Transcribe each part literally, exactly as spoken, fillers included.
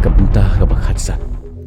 Ka bynta kaba khatsan.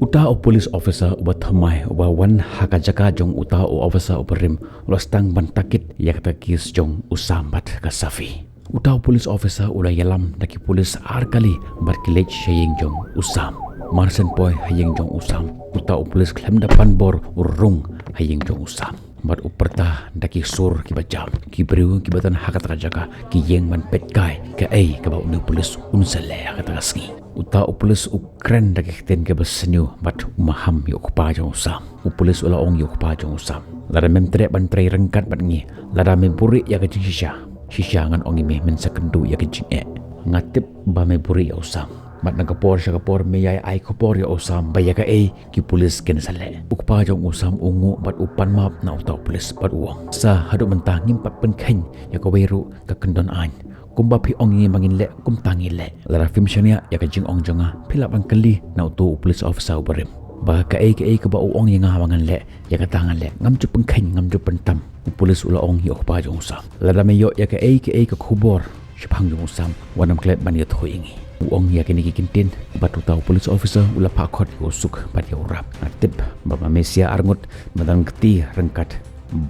Uta u police officer uba thymmai uba wan ha ka jaka jong uta u officer uba rim u la sdang ban takit ïa kata ka case jong u Sam bad ka Safi. Uta u police officer u la ïalam da ki police ar kali bad ki leit sha ïing jong u Sam. Mar shen poi ha ïing jong u Sam, uta u police khlem da pan bor u rung ha ïing jong u Sam. Bad u pyrta da ki sur kiba jam, ki briew kiba don ha kata ka jaka ki ïeng ban peit kai kaei kaba une u police un sa leh ha kata ka sngi. Uta u police u kren da ki ktien kiba sniew bad u maham ïa u kpa jong u Sam. U police u la ong ïa u kpa jong u Sam, lada mem treh ban trei ryngkat bad ngi, lada me buhrieh ïa ka jingshisha, shisha ngan ong ïa me, men sa kynduh ïa ka jingeh. Nga tip ba me buhrieh ïa u Sam. Bad na ka por sha ka por me ïai ai khubor ïa u Sam ba ïa kaei ki police kin sa leh. U kpa jong u Sam u nguh bad u pan map na uta u police bad u ong, sa haduh mynta ngim pat pynkheiñ ïa kawei ruh ka kyndon aiñ. Kumba phi ong ïa ngi ba ngin leh, kumta ngi leh. Lada phim shaniah ïa ka jingong jong nga, phi lah ban kylli na uto u police officer uba rim ba kaei kaei kaba u ong ïa nga ba ngan leh, ïa kata ngan leh. Ngam ju pynkheiñ, ngam ju pyntam. U police u la ong ïa u kpa jong u Sam, lada me ïoh ïa kaei kaei ka khubor shaphang jong u Sam, wat nym klet ban ïathuh ïa ngi. U ong ïa kine ki kyntien bad uta u police officer u la phah khot ïa u Suk bad ïa u Rap. Nga tip ba ma me sia arngut me dang kti ryngkat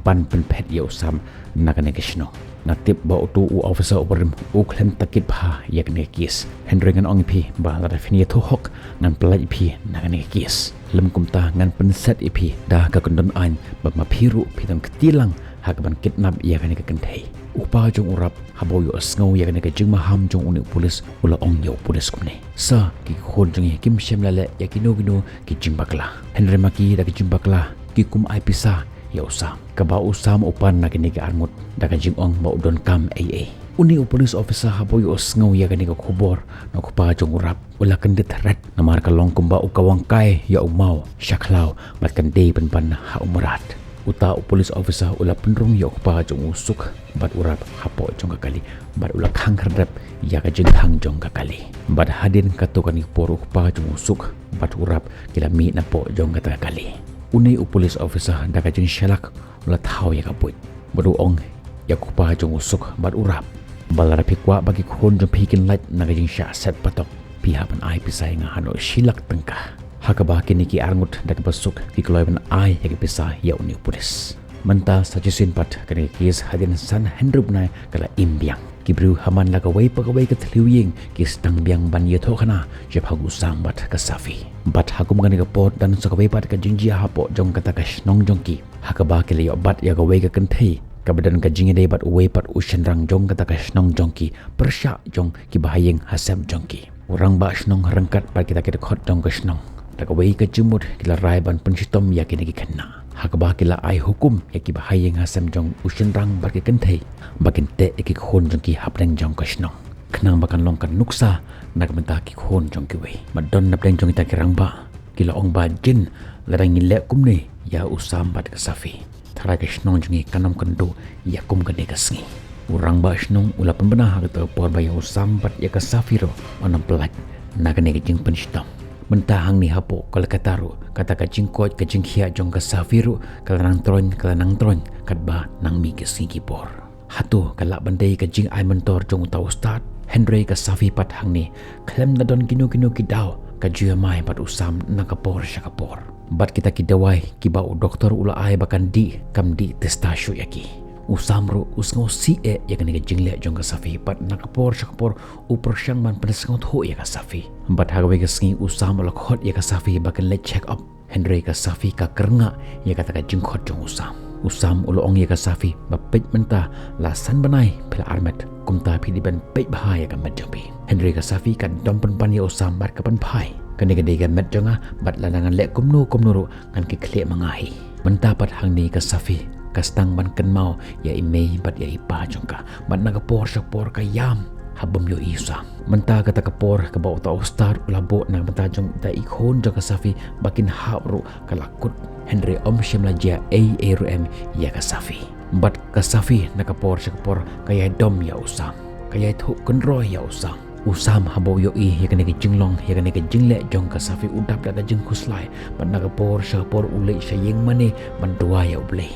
ban pynphet ïa u Sam na kane ka shnong. Nga tip ba uto u officer uba rim u khlem takit bha ïa kane ka case. Hynrei ngan ong ïa phi ba lada phin ïathuh hok ngan pyllait ïa phi na kane ka case. Lym kumta ngan pynset ïa phi da ka kyndon aiñ ba ma phi ruh phi dang kti lang ha kaban kidnap ïa kane ka kynthei. U kpa jong u Rap haba u ïohsngew ïa kane ka jingmaham jong une u police u la ong ïa u police kumne, sa ki khun jong ngi kim shym la leh ïa kino kino ki jingbakla. Hynrei ma ki da ki jingbakla ki kum ai pisa ïa u Sam, kaba u Sam u pan na kine ki arngut da ka jingong ba u donkam ei ei. Une u police officer haba u ïohsngew ïa kane ka khubor na u kpa jong u Rap u la kyndit ret, namar ka long kumba u kawang kai ïa u maw sha khlaw bad kan dei pynban ha u mrad. Uta u police officer u la pynrung ïa u kpa jong u Suk bad u Rap hapoh jong ka kali bad u la khang khyrdep ïa ka jingkhang jong ka kali. Bad hadien katto katne por u kpa jong u Suk bad u Rap ki la mih napoh jong kata ka kali. Une u police officer da ka jingshalak u la thaw ïa ka buit bad u ong ïa u kpa jong u Suk bad u Rap ba lada phi kwah ba ki khun jong phi kin lait na ka jingshah set patok, phi hap ban ai pisa ïa nga haduh shi lak tyngka. Ha kaba kine ki arngut da kaba suk ki kloi ban ai ïa ki pisa ïa une u police. Mynta sa shisien pat kane ka case hadien san hynriew bnai ka la im biang. Ki briew ha man la kawei pa kawei ka thliew ïing ki sdang biang ban ïathuhkhana shaphang u Sam bad ka Safi. Bad ha kum kane ka por don sa kawei pat ka jingjia hapoh jong kata ka shnong jong ki, ha kaba ki la ïoh bat ïa kawei ka kynthei kaba don ka jingïadei bad uwei pat u shynrang jong kata ka shnong jong ki, pyrshah jong ki bahaïing hasem jong ki. U rangbah shnong ryngkat bad kita ki dkhot jong ka shnong da kawei ka jingmut ki la rai ban pynshitom ïa kine ki khynnah, ha kaba ki la ai hukum ïa ki bahaïing hasem jong u shynrang bad ki kynthei ba kin teh ïa ki khun jong ki hapdeng jong ka shnong, khnang ba kan long ka nuksa na ka bynta ki khun jong kiwei. Bad don napdeng jong kita ki rangbah ki la ong ba jin lada ngi leh kumne ïa u Sam bad ka Safi, tharai ka shnong jong ngi kan ym kynduh ïa kum kane ka sngi. U rangbah shnong u la pynbna ha kata ka por ba ïa u Sam bad ïa ka Safi ruh yn ym pyllait na kane ka jingpynshitom. Mynta hangne hapoh Kolkata ruh kata ka jingkoit ka jingkhiah jong ka Safi ruh ka la nang troiñ, ka la nang troiñ katba nang mih ki sngi ki por. Hato ka lah ban dei ka jingai myntoi jong uta u stad? Hynrei ka Safi pat hangne khlem da don kino kino ki daw ka ju ïamai bad u Sam na ka por sha ka por. Bad kita ki dawai kiba u doktor u la ai ba kan dih kam dih tista shuh ïa ki. U Sam ruh u sngewsih eh ïa kane ka jingleh jong ka Safi bad na ka por sha ka por u pyrshang ban pynsngewthuh ïa ka Safi. Bad ha kawei ka sngi u Sam u la khot ïa ka Safi ba kan leit check up. Hynrei ka Safi ka kyrngah ïa kata ka jingkhot jong u Sam. U Sam u la ong ïa ka Safi ba peit mynta la san bnai phi la armet, kumta phi dei ban peit bha ïa ka met jong phi. Hynrei ka Safi ka dom pynban ïa u Sam bad ka pynphai. Kane ka dei ka met jong nga bad lada ngan leh kumno kumno ruh ngan kit khlieh ma nga hi. Mynta pat hangne ka Safi ka sdang ban kynmaw ïa i mei bad ïa i pa jong ka. Bad na ka por sha ka por ka ïam haba ym ïohi u Sam. Mynta kata ka por kaba uta u stad u la buh na ka bynta jong uta i khun jong ka Safi ba kin hap ruh ka la kut. Hynrei ym shym la jia ei ei ruh em ïa ka Safi. Bad ka Safi na ka por sha ka por ka ïai dom ïa u Sam, ka ïai thuh kynroi ïa u Sam. U Sam haba u ïohi ïa kane ka jinglong, ïa kane ka jingleh jong ka Safi u dap da ka jingkhuslai. Bad na ka por sha ka por u leit sha ïing mane ban duwai ïa U Blei.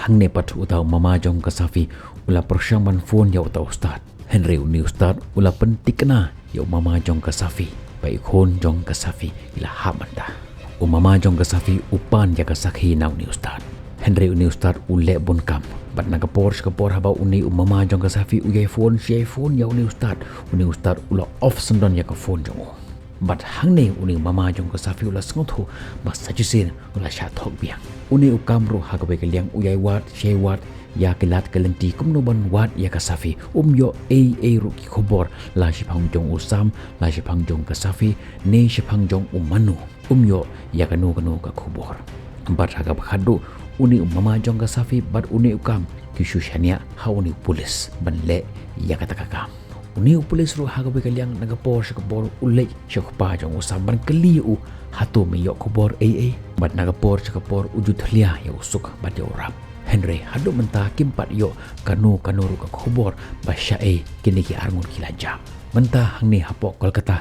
Hangne pat uta u mama jong ka Safi u la pyrshang ban phone ïa uta u stad. Hynrei une u stad u la pynthikna ïa u mama jong ka Safi Ba i khun jong ka Safi i la hap mynta. U mama jong ka Safi u pan ïa ka sakhi na une u stad. Hynrei une u stad u leh bun kam. Bad na ka por sha ka por haba une u mama jong ka Safi u ïai phone shi ïai phone ïa une u stad, une u stad u la off syndon ïa ka phone jong u. Bad hangne une u mama jong ka Safi u la sngewthuh ba sa shisien u la shah thok biang. Une u Kam ruh ha kawei ka liang u ïai wad shi ïai wad ïa ki lad ki lynti kumno ban wad ïa ka Safi. Um ïoh ei ei ruh ki khubor, la shaphang jong u Sam, la shaphang jong ka Safi, ne shaphang jong u Manu. Um ïoh ïa kano kano ka khubor. Bad ha kaba khatduh une u mama jong ka Safi bad une u Kam ki shu shaniah ha une u pulit ban leh ïa kata ka kam. Une u pulit ruh ha kawei ka liang na ka por sha ka por u leit sha u kpa jong u Sam ban kylli ïa u, hato me ïoh khubor ei ei? Bad na ka por sha ka por u ju thlia ïa u suk bad ïa u rap. Hynrei haduh mynta kim pat ïoh kano kano ruh ka khubor ba shaei kine ki arngut ki la jah. Mynta hangne hapoh Kolkata,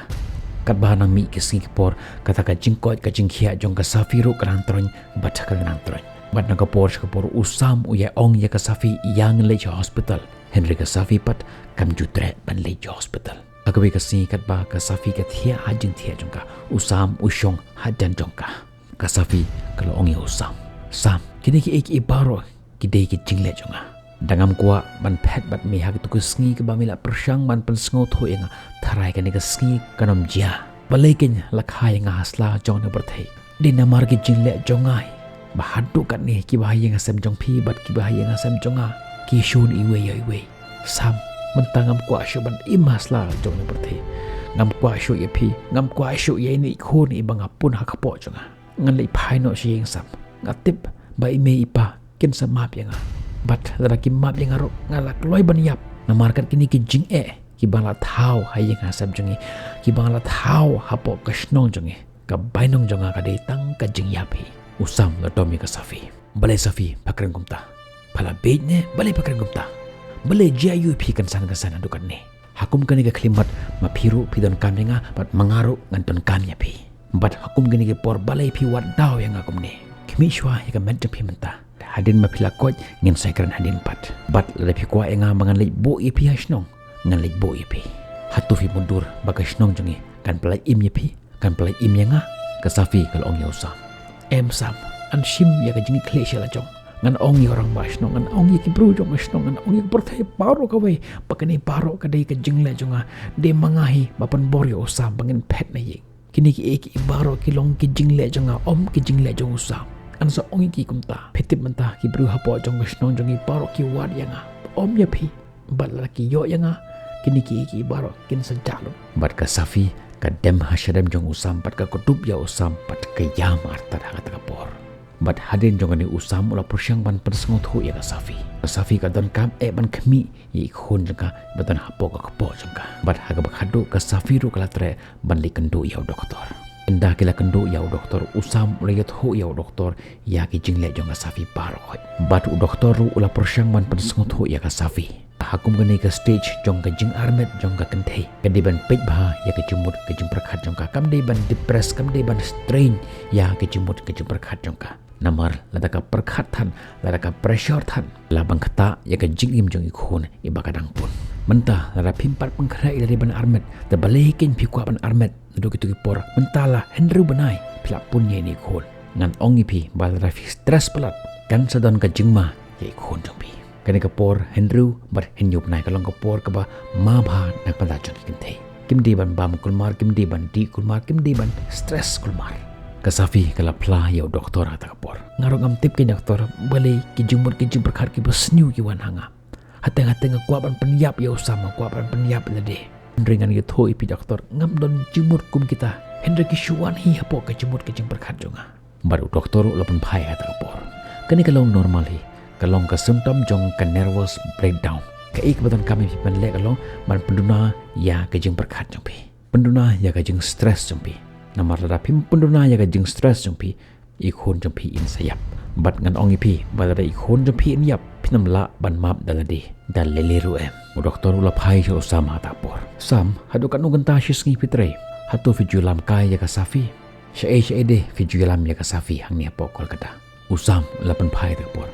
katba nang mih ki sngi ki por, kata ka jingkoit ka jingkhiah jong ka Safi ruh ka nang troiñ bad ka nang troiñ. Bad na ka por sha ka por u Sam u ïai ong ïa ka Safi ïa ngan leit sha hospital. Hynrei ka Safi pat kam ju treh ban leit sha hospital. Ha kawei ka sngi katba ka Safi ka thiah ha jingthiah jong ka, u Sam u shong hajan jong ka. Ka Safi ka la ong ïa u Sam, Sam, kine kiei kiei baroh ki dei ki jingleh jong nga. Da ngam kwah ban phet bad me ha kito ki sngi kiba me la pyrshang ban pynsngewthuh ïa nga, tharai kane ka sngi kan ym jia. Balei kein la kha ïa nga ha sla jong ne pyrthei? Dei namar ki jingleh jong nga hi ba haduh katne kiba ha ïing ha sem jong phi bad kiba ha ïing ha sem jong nga ki shun iwei ïa iwei. Sam, mynta ngam kwah shuh ban im ha sla jong ne pyrthei. Ngam kwah shuh ïa phi, ngam kwah shuh ïa ine i khun iba nga pun ha kpoh jong nga. Ngan leit phai noh sha ïing Sam. Nga tip ba i mei i pa kin sa map ïa nga. Bad lada ki map ïa nga ruh nga la kloi ban ïap. Namar kat kine ki jingeh kiba nga la thaw ha ïing ha sem jong ngi, kiba nga la thaw hapoh ka shnong jong ngi, ka bainong jong nga ka dei tang ka jingïap hi. U Sam u la dom ïa ka Safi. Balei Safi pha kren kumta? Pha la bieit ne balei pha kren kumta? Balei jia ïa phi kynsan kynsan haduh katne? Ha kum kane ka khyllipmat ma phi ruh phi donkam ïa nga bad ma nga ruh ngan donkam ïa phi. Bad ha kum kine ki por balei phi wad daw ïa nga kumne? Khmih shuwa ïa ka met jong phi mynta. Hadien ba phi la koit ngin sa ïakren hadien pat. Bad lada phi kwah ïa nga ba ngan leit buh ïa phi ha shnong, ngan leit buh ïa phi. Hato phi mutdur ba ka shnong jong ngi kan pynlait im ïa phi, kan pynlait im ïa nga? Ka Safi ka la ong ïa u Sam. Em Sam, yn shim ïa ka jingkitkhlieh sha la jong. Ngan ong ïa u rangbah shnong, ngan ong ïa ki briew jong ka shnong, ngan ong ïa ka pyrthei baroh kawei ba kane baroh ka dei ka jingleh jong nga. Dei ma nga hi ba pynbor ïa u Sam ba ngin phet na ïing. Kine kiei kiei baroh ki long ki jingleh jong nga, ym ki jingleh jong u Sam. Yn sa ong ïa ki kumta. Phi tip mynta ki briew hapoh jong ka shnong jong ngi baroh ki wad ïa nga, ym ïa phi. Bad lada ki ïoh ïa nga, kine kiei kiei baroh kin sa jah lut. Bad ka Safi ka dem ha shadem jong u Sam bad ka kdup ïa u Sam bad ka ïam artat ha kata ka por. Bad hadien jong kane u Sam u la pyrshang ban pynsngewthuh ïa ka Safi. Ka Safi ka donkam eh ban khmih ïa i khun jong ka ba don hapoh ka kpoh jong ka. Bad ha kaba khatduh ka Safi ruh ka la treh ban leit kynduh ïa u doktor. Ynda ki la kynduh ïa u doktor, u Sam u la ïathuh ïa u doktor ïa ki jingleh jong ka Safi baroh. Bad u doktor ruh u la pyrshang ban pynsngewthuh ïa ka Safi. Ha kum kane ka stage jong ka jingarmet jong ka kynthei, ka dei ban peit bha ïa ka jingmut ka jingpyrkhat jong ka. Kam dei ban depress, kam dei ban strain ïa ka jingmut ka jingpyrkhat jong ka. Namar lada ka pyrkhat than, lada ka pressure than, la ban ktah ïa ka jingim jong i khun iba ka dang pun. Mynta lada phim pat pynkhreh ïa lade ban armet, te balei kein phi kwah ban armet naduh kito ki por? Mynta la hynriew bnai phi la pun ïa ine i khun. Ngan ong ïa phi ba lada phi stress palat, kan sa don ka jingma ïa i khun jong phi. Kane ka por hynriew bad hynñiew bnai ka long ka por kaba ma bha na ka bynta jong ki kynthei. Kim dei ban bam kulmar, kim dei ban dih kulmar, kim dei ban stress kulmar. Ka Safi ka la phla ïa u doktor ha kata ka por. Nga ruh ngam tip kein doktor, balei ki jingmut ki jingpyrkhat kiba sniew ki wan ha nga. Hateng hateng nga kwah ban pynïap ïa u Sam, nga kwah ban pynïap ïa lade. Hynrei ngan ïathuh ïa phi doktor, ngam don jingmut kum kita. Hynrei ki shu wan hi hapoh ka jingmut ka jingpyrkhat jong nga. Bad u doktor u la pynphai ha kata ka por. Kane ka long normal hi. Ka long ka symptom jong ka nervous breakdown. Kaei kaba donkam ïa phi ban leh ka long ban pynduna ïa ka jingpyrkhat jong phi. Pynduna ïa ka jingstress jong phi. Namar lada phim pynduna ïa ka jingstress jong phi, i khun jong phi in sa ïap. Bad ngan ong ïa phi ba lada i khun jong phi in ïap, phin ym lah ban map da lade, da lei lei ruh em. U doktor u la phai sha u Sam ha kata ka por. Sam, haduh katno kynta shi sngi phi trei? Hato phi ju ïalam kai ïa ka Safi? Shaei shaei de phi ju ïalam ïa ka Safi hangne hapoh Kolkata? U Sam u la pynphai ha kata ka por.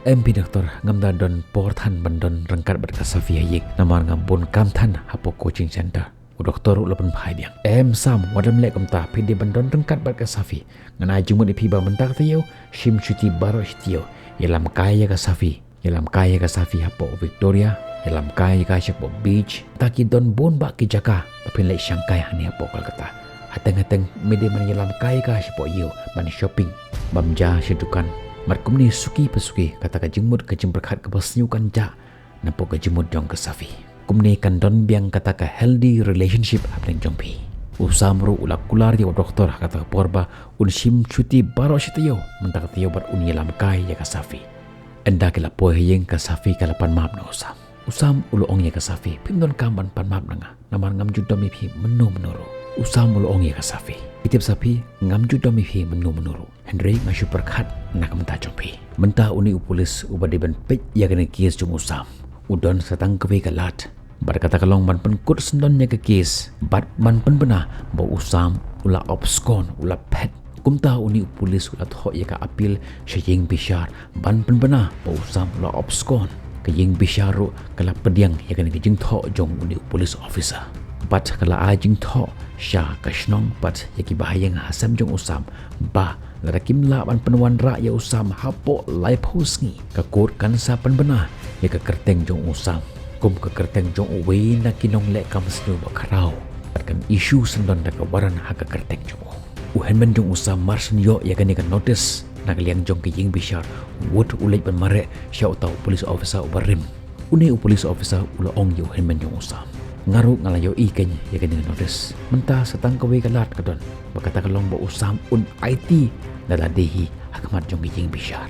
Em phi doktor, ngam da don por than ban don ryngkat bad ka Safi ha ïing, namar nga bun kam than hapoh coaching center. U doktor u la pynphai biang. Em Sam, wat leh kumta, phi dei ban don ryngkat bad ka Safi. Ngan ai jingmut ïa phi ba mynta ka taïew, shim shuti baroh shi taïew. Ïalam kai ïa ka Safi. Ïalam kai ïa ka Safi hapoh Victoria. Ïalam kai ïa ka shapoh beach. Ta ki don bun bah ki jaka ba phin leit shang kai hangne hapoh Kolkata. Hateng hateng me dei ban ïalam kai ïa ka shapoh ïew ban shopping. Bam ja sha dukan. Bad kumne suki pa suki, kata ka jingmut ka jingpyrkhat kaba sniew kan jah napoh ka jingmut jong ka Safi. Kumne kan don biang kata ka healthy relationship hapdeng jong phi. U Sam ruh u la kular ïa u doktor ha kata ka por ba un shim shuti baroh shi taïew mynta ka taïew bad un ïalam kai ïa ka Safi. Ynda ki la poi ha ïing ka Safi ka la pan map na u Sam. U Sam u la ong ïa ka Safi, phim donkam ban pan map na nga, namar ngam ju dom ïa phi mynno mynno ruh. U Sam u la ong ïa ka Safi, phi tip Safi, ngam ju dom ïa phi mynno mynno ruh. Hynrei nga shu pyrkhat na ka bynta jong phi. Mynta une u pulis uba dei ban peit ïa kane ka case jong u Sam, u don sa tang kawei ka lad. Bad kata ka long ban pynkut syndon ïa ka case bad ban pynbna ba u Sam u la abscond, u la phet. Kumta une u pulis u la thoh ïa ka appeal sha ïing bishar ban pynbna ba u Sam u la abscond. Ka ïing bishar ruh ka la pdiang ïa kane ka jingthoh jong une u police officer. Bad ka la ai jingthoh sha ka shnong bad ïa ki bahaïing hasem jong u Sam ba lada kim lah ban pynwanrah ïa u Sam hapoh laiphew sngi, ka kot kan sa pynbna ïa ka kyrteng jong u Sam kum ka kyrteng jong uwei na ki nongleh kam sniew bakhraw. Bad kan issue syndon da ka warrant ha ka kyrteng jong u. U hynmen jong u Sam mar shen ïoh ïa kane ka notice na ka liang jong ka ïing bishar, wut u leit ban mareh sha uta u police officer uba rim. Une u police officer u la ong ïa u hynmen jong u Sam, nga ruh nga la ïohi kein ïa kane ka notice. Mynta sa tang kawei ka lad ka don, ba kata ka long ba u Sam un aiti da lade hi ha khmat jong ka ïing bishar.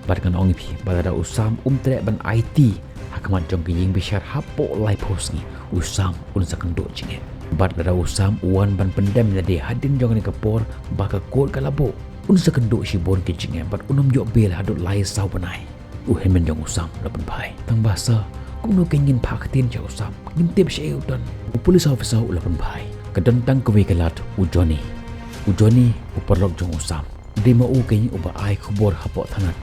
Bad ngan ong ïa phi ba lada u Sam um treh ban aiti ha khmat jong ka ïing bishar hapoh laiphew sngi, u Sam un sa kynduh jingeh. Bad lada u Sam u wan ban pyndem lade hadien jong kane ka por ba ka kot ka la buh, un sa kynduh shibun ki jingeh bad un ym ïoh bail haduh lai saw bnai. U hynmen jong u Sam u la pynphai. Tang ba sir, kumno kein ngin phah ktien sha u Sam? Ngim tip shaei u don. U police officer u la pynphai. Ka don tang kawei ka lad, u Johnny. U Johnny u paralok jong u Sam. Dei ma u kein uba ai khubor hapoh thanat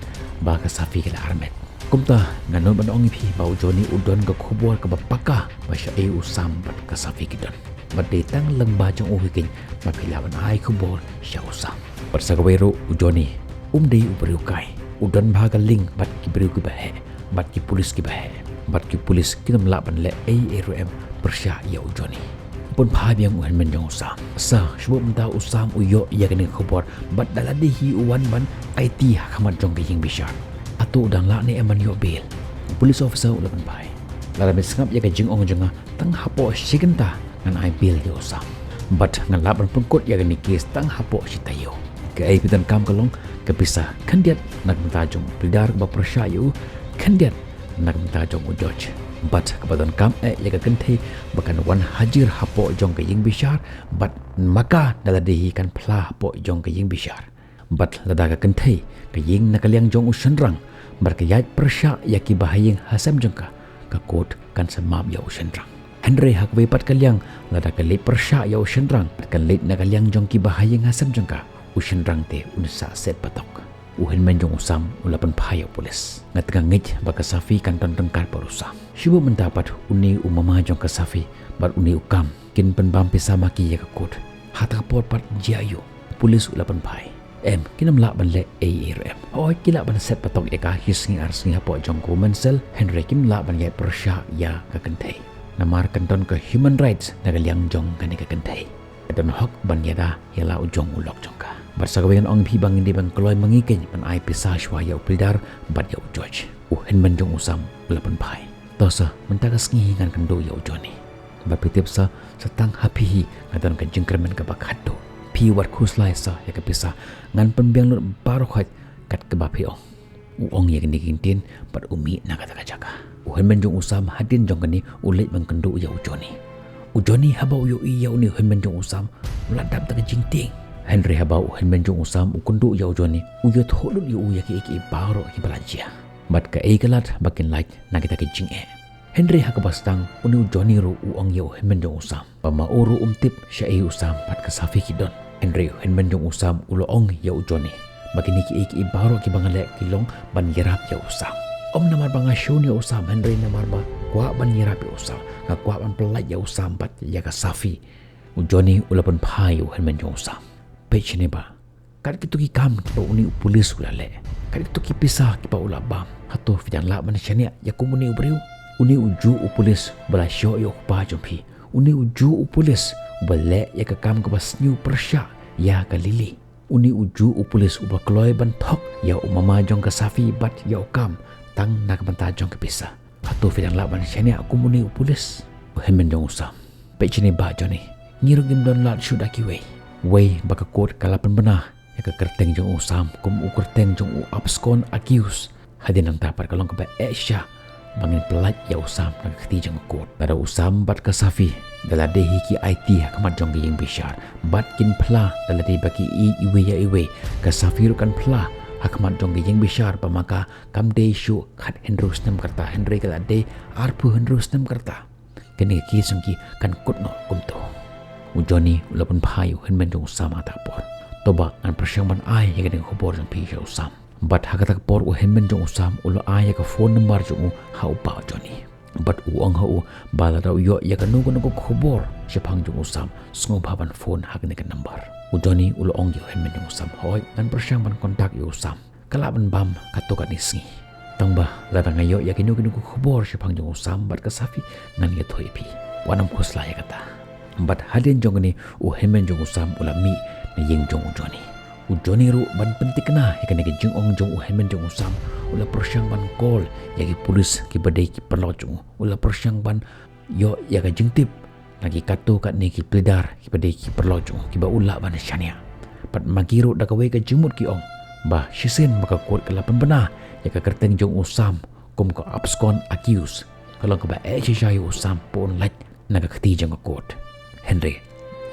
ba ka Safi ka la armet. Kumta ngan nud ban ong ïa phi ba u Johnny u don ka khubor kaba paka ba shaei u Sam bad ka Safi ki don. Bad dei tang lyngba jong u hi kein ba phi lah ban ai khubor sha u Sam. Bad sa kawei ruh u Johnny um dei u briew kai. U don bha ka link bad ki briew kiba heh, bad ki pulis kiba heh. Bad ki pulis kin ym lah ban leh ei ei ruh em pyrshah ïa u Johnny. U pynphai biang u hynmen jong u Sam. Sir, shu buh mynta u Sam u ïoh ïa kane ka khubor bad da lade hi u wan ban aiti ha khmat jong ka ïing bishar. Hato u dang lah ne em ban ïoh bail? U police officer u la pynphai. Lada me sngap ïa ka jingong jong nga, tang hapoh shi kynta ngan ai bail ïa u Sam. Bad ngan lah ban pynkut ïa kane ka case tang hapoh shi taïew. Kaei phi donkam ka long ka pisa khyndiat na ka bynta jong u pleader ba pyrshah ïa u, khyndiat na ka bynta jong u judge. Bad kaba donkam eh ïa ka kynthei ba kan wan hajir hapoh jong ka ïing bishar, bad ma ka da lade hi kan phla hapoh jong ka ïing bishar. Bad lada ka kynthei ka ïeng na ka liang jong u shynrang bad ka ïaid pyrshah ïa ki bahaïing hasem jong ka, ka kot kan sa map ïa u shynrang. Hynrei ha kawei pat ka liang, lada ka leit pyrshah ïa u shynrang bad kan leit na ka liang jong ki bahaïing hasem jong ka, u shynrang te un sa set patok. U hynmen jong u Sam u la pynphai ïa u pulis. Nga teng nga ngeit ba ka Safi kan don ryngkat bad u Sam. Shu buh mynta pat une u mama jong ka Safi bad une u Kam kin pynbam pisa ma ki ïa ka kot. Ha kata ka por pat jia ïa u, u pulis u la pynphai. Em, kin ym lah ban leh ei ei ruh em. Hooid, ki lah ban set patok ïa ka hi sngi ar sngi hapoh jong ka women cell, hynrei kim lah ban ïaid pyrshah ïa ka kynthei. Namar kan don ka human rights na ka liang jong kane ka kynthei. Ka don hok ban ïada ïa la u jong u lok jong ka. Bad sa kawei ngan ong ïa phi ba ngin dei ban kloi ma ngi kein ban ai pisa shuwa ïa u pleader bad ïa u judge. U hynmen jong u Sam u la pynphai. To sir, mynta ka sngi hi ngan kynduh ïa u Johnny. Bad phi tip sir, sa tang ha phi hi nga don ka jingkyrmen kaba khatduh. Phi wat khuslai sir ïa ka pisa, ngan pynbiang lut baroh khoit kat kaba phi ong. U ong ïa kine ki ktien bad u mih na kata ka jaka. U hynmen jong u Sam hadien jong kane u leit ban kynduh ïa u Johnny. U Johnny haba u ïohi ïa une u hynmen jong u Sam, u la dap da ka jingtieng. Hynrei haba u hynmen jong u Sam u kynduh ïa u Johnny, u ïathuh lut ïa u ïa kiei kiei baroh kiba la jia. Bad kaei ka lad ba kin lait na kita ki jingeh. Hynrei ha kaba sdang une u Johnny ruh u ong ïa u hynmen jong u Sam ba ma u ruh um tip shaei u Sam bad ka Safi ki don. Hynrei u hynmen jong u Sam u la ong ïa u Johnny ba kine kiei kiei baroh kiba nga leh ki long ban ïarap ïa u Sam. Ym namar ba nga shun ïa u Sam, hynrei namar ba kwah ban ïarap ïa u Sam, nga kwah ban pyllait ïa u Sam bad ïa ka Safi. U Johnny u la pynphai ïa u hynmen jong u Sam. Peit shane bah. Kat kito ki kam kiba une u pulis u la leh. Kat kito ki pisa kiba u la bam. Hato phi dang lah ban shaniah ïa kum une u briew? Une u juh u pulis uba la shoh ïa u kpa jong phi. Une u juh u pulis uba leh ïa ka kam kaba sniew pyrshah ïa ka Lily. Une u juh u pulis uba kloi ban thok ïa u mama jong ka Safi bad ïa u Kam tang na ka bynta jong ka pisa. Hato phi dang lah ban shaniah kum une u pulis? U hynmen jong u Sam. Peit shane bah Johnny. Ngi ruh ngim don lad shuh da kiwei. Wei ba ka kot ka la pynbna ïa ka kyrteng jong u Sam kum u kyrteng jong u abscond accused. Hadien nangta pat ka long kaba eh shisha ba ngin pyllait ïa u Sam na ka kti jong ka kot. Lada u Sam bad ka Safi da la dei hi ki aiti ha khmat jong ka ïing bishar bad kin phla da la dei ba ki ïeit iwei ïa iwei. Ka Safi ruh kan phla ha khmat jong ka ïing bishar ba ma ka kam dei shuh khathynriew snem ka rta, hynrei ka la dei arphew hynriew snem ka rta. Kane ka case jong ki kan kut noh kumto. U Johnny u la pynphai ïa u hynmen jong u Sam ha kata ka por. To bah ngan pyrshang ban ai ïa kane ka khubor jong phi sha u Sam. Bad ha kata ka por u hynmen jong u Sam u la ai ïa ka phone number jong u ha u bah Johnny. Bad u ong ha u ba lada u ïoh ïa kano kano ka khubor shaphang jong u Sam, sngewbha ban phone ha kane ka number. U Johnny u la ong ïa u hynmen jong u Sam, hooid ngan pyrshang ban contact ïa u Sam. Ka lah ban bam katto katne sngi. Tang ba lada nga ïoh ïa kino kino ki khubor shaphang jong u Sam bad ka Safi, ngan ïathuh ïa phi. Wat nym khuslai ïa kata. Bad hadien jong kane u hynmen jong u Sam u la mih na ïing jong u Johnny. U Johnny ruh ban pynthikna ïa kane ka jingong jong u hynmen jong u Sam, u la pyrshang ban call ïa ki pulis kiba dei ki paralok jong u. U la pyrshang ban ïoh ïa ka jingtip na ki katto katne ki pleader kiba dei ki paralok jong u kiba u lah ban shaniah. Bad ma ki ruh da kawei ka jingmut ki ong ba shisien ba ka kot ka la pynbna ïa ka kyrteng jong u Sam kum ka abscond accused, ka long kaba eh shisha ïa u Sam ba un lait na ka kti jong ka kot. Hynrei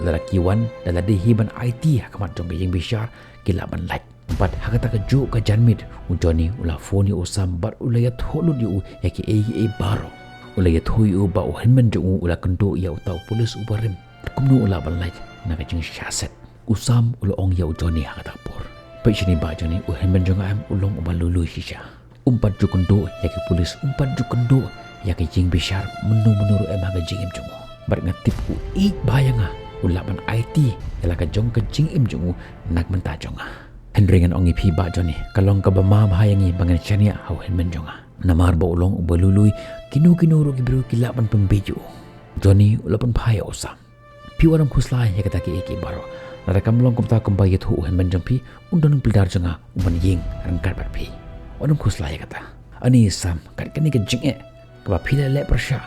lada ki wan da la dei hi ban aiti ha khmat jong ka ïing bishar, ki lah ban lait. Bad ha kata kajuh ka janmiet u Johnny u la phone ïa u Sam bad u la ïathuh lut ïa u ïa kiei kiei baroh. U la ïathuh ïa u ba u hynmen jong u u la kynduh ïa uta u pulis uba rim. Kumno u lah ban lait na ka jingshah set? U Sam u la ong ïa u Johnny ha kata ka por. Peit shane bah Johnny, u hynmen jong nga em u long uba lui lui shisha. Um pat ju kynduh ïa ki pulis, um pat ju kynduh ïa ka ïing bishar mynno mynno ruh em ha ka jingim jong u. Bad nga tip u ïeit bha ïa nga, u lah ban aiti ïa la ka jong ka jingim jong u na ka bynta jong nga. Hynrei ngan ong ïa phi bah Johnny, ka long kaba ma bha ïa ngi ba ngan shaniah ha u hynmen jong nga. Namar ba u long uba lui lui, kino kino ruh ki briew ki lah ban pynbiej ïa u. Johnny u la pynphai ïa u Sam. Phi wat nym khuslai ïa kata kiei kiei baroh. Lada kam long kumta kumba ïathuh u hynmen jong phi, un don u pleader jong nga u ban ïeng ryngkat bad phi. Wat nym khuslai ïa kata. Ani Sam, kat kane ka jingeh kaba phi la leh pyrshah,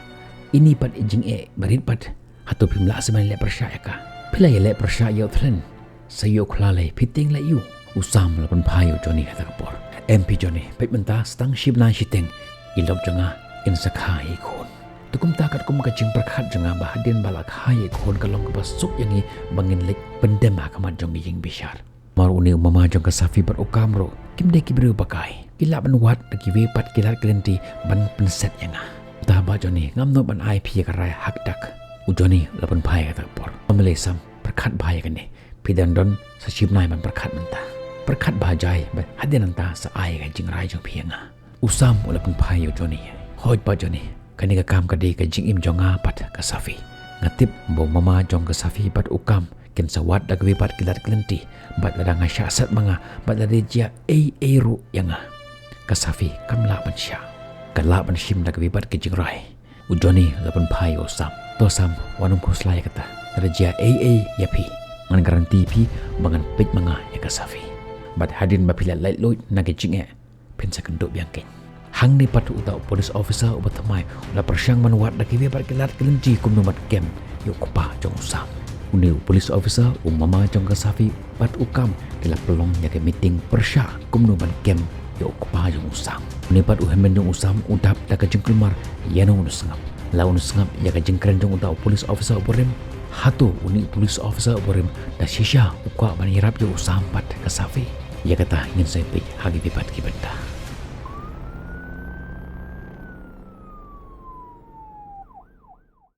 ini pat i jingeh barit pat, hato phim lah seh ban leh pyrshah ïa ka? Phi la ïaleh pyrshah ïa u Thlen. Sa ïoh khlad lei phi tieng leh ïa u. U Sam la pynphai ïa u Johnny ha kata ka por. Em phi Johnny, peit mynta sa tang shi bnai shiteng i lok jong nga in sa kha ïa i khun. Te kumta katkum ka jingpyrkhat jong nga ba hadien ba la kha ïa i khun ka long kaba suk ïa ngi ba ngin leit pyndem ha khmat jong ka ïing bishar. Namar une u mama jong ka Safi bad u Kam ruh kim dei ki briew ba kai. Ki lah ban wad da kiwei pat ki lad ki lynti ban pynset ïa nga. Te bah Johnny, ngam nud ban ai phi ïa ka rai ha kata. U Johnny la pynphai ha kata ka por. Ym lei Sam, pyrkhat bha ïa kane. Phi dang don sa shi bnai ban pyrkhat mynta. Pyrkhat bha jai ba hadien nangta sa ai ka jingrai jong phi ïa nga. U Sam u la pynphai ïa u Johnny. Hooid bah Johnny, kane ka kam ka dei ka jingim jong nga bad ka Safi. Nga tip ba u mama jong ka Safi bad u Kam kin sa wad da kiwei pat ki lad ki lynti, bad lada nga shah set ma nga bad lada jia ei ei ruh ïa nga, ka Safi kam lah ban shah. Ka lah ban shim da kiwei pat ki jingrai. U Johnny la pynphai ïa u Sam. To Sam, wat nym khuslai ïa kata. Lada jia ei ei ïa phi, ngan guarantee phi ba ngan peit ma nga ïa ka Safi. Bad hadien ba phi la laitluid na ka jingeh, phin sa kynduh biang kein. Hangne pat uta u police officer uba thymmai u la pyrshang ban wad da kiwei pat ki lad ki lynti kumno ban kem ïa u kpa jong u Sam. Une u police officer, u mama jong ka Safi bad u Kam ki la pynlong ïa ka meeting pyrshah kumno ban kem ïa u kpa jong u Sam. Une pat u hynmen jong u Sam u dap da ka jingkulmar ïano un sngap. La un sngap ïa ka jingkren jong uta u police officer uba rim? Hato une u police officer uba rim da shisha u kwah ban ïarap ïa u Sam bad ka Safi? Ïa kata ngin sa peit ha kiwei pat ki bynta.